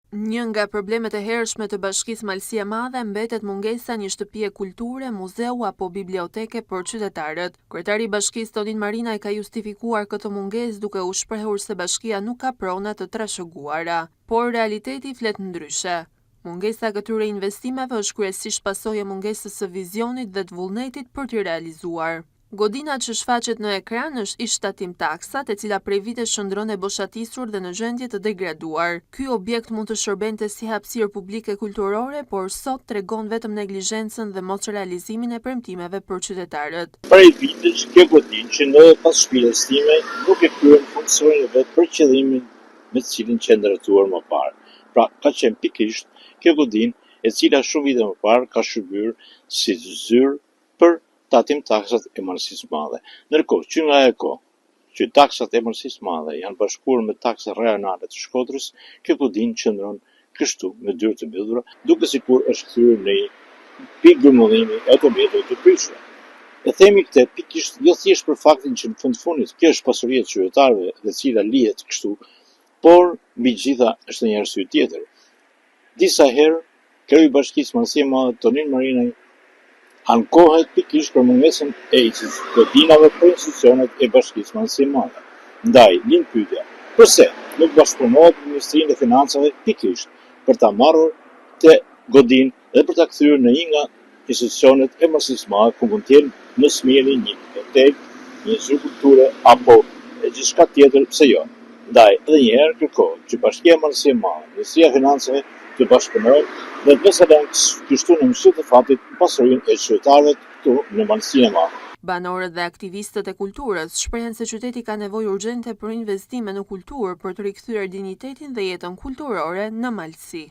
Një nga problemet e hershme të Bashkisë Malësi e Madhe mbetet mungesa e një shtëpie kulture, muzeu apo biblioteke për qytetarët. Kryetari i Bashkisë Tonin Marinaj ka justifikuar këtë mungesë duke u shprehur se bashkia nuk ka prona të trashëguara. Por realiteti flet ndryshe. Mungesa e këtyre investimeve është kryesisht pasojë e mungesës së vizionit dhe të vullnetit për t'i realizuar. Godina që shfaqet në ekran është ish-tatim taksat, e cila prej vitesh qëndron e boshatisur dhe në gjendje të degraduar. Ky objekt mund të shërbente si hapësirë publike kulturore, por sot tregon vetëm neglizhencën dhe mosrealizimin e premtimeve për qytetarët. Prej vitesh kjo godinë që ndodhet pas shpinës time nuk e kryen funksionin e vet për qëllimin me të cilin qe ndërtuar më parë. Pra ka qenë pikërisht kjo godinë e cila shumë vite më parë ka shërbyer si zyrë për tatim taksat e Malësisë së Madhe. Ndërkohë, që nga ajo kohë që taksat e Malësisë së Madhe janë bashkuar me taksat rajonale të Shkodrës, kjo godinë qëndron kështu me dyer të mbyllura, duket sikur është kthyer në një pikë grumbullimi e automjeteve të prishura. E themi këtë pikërisht jo thjesht për faktin që në fund të fundit kjo është pasuri e qytetarëve dhe e cila lihet kështu, por mbi të gjitha është një arsye tjetër. Disa herë, kreu i Bashkisë Malësi e Madhe, Tonin Marinaj, ankohet pikërisht për mungesën e godinave për institucionet e Bashkisë Malësi e Madhe. Ndaj, lind pyetja, përse nuk bashkëpunohet me Ministrinë e Financave pikërisht për ta marrur këtë godinë dhe për ta kthyer në një nga institucionet e Malësisë së Madhe ku mund të jenë më së miri një bibliotekë, një zyrë kulture apo gjithçka tjetër pse jo. Ndaj edhe një herë kërkohet që Bashkia Malësi e Madhe, Ministria e Financave të bashkëpunojnë dhe të mos e lënë kështu në mëshirë të fatit pasurinë e qytetarëve këtu në Malësinë e Madhe. Banorët dhe aktivistët e kulturës shprehen se qyteti ka nevojë urgjente për investime në kulturë për të rikthyer dinjitetin dhe jetën kulturore në Malësi.